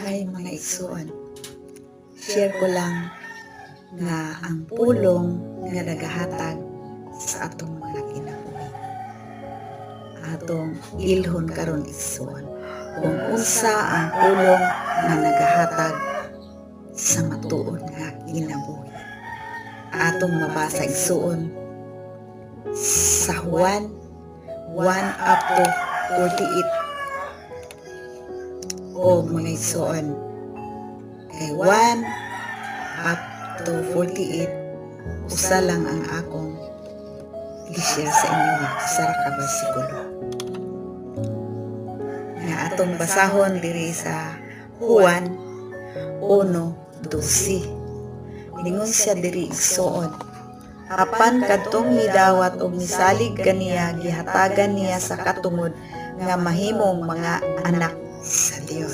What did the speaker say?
Hi, mga igsuon. Share ko lang nga ang pulong nga nagahatag sa atong mga kinabuhi. Atong ilhon karon, igsuon, kung unsa ang pulong nga nagahatag sa matuod nga kinabuhi. Atong mabasa, igsuon, sa Juan 1 up to 48 o mga igsuon, kay 1 up to 48, usa lang ang akong i-share sa inyo ha, usa ra ka bersikulo nga atong basahon diri sa Juan 1:12. Ningon siya diri, igsuon, "Apan kadtong midawat og misalig kaniya, gihatagan niya sa katungod nga mahimong mga anak sa Dios."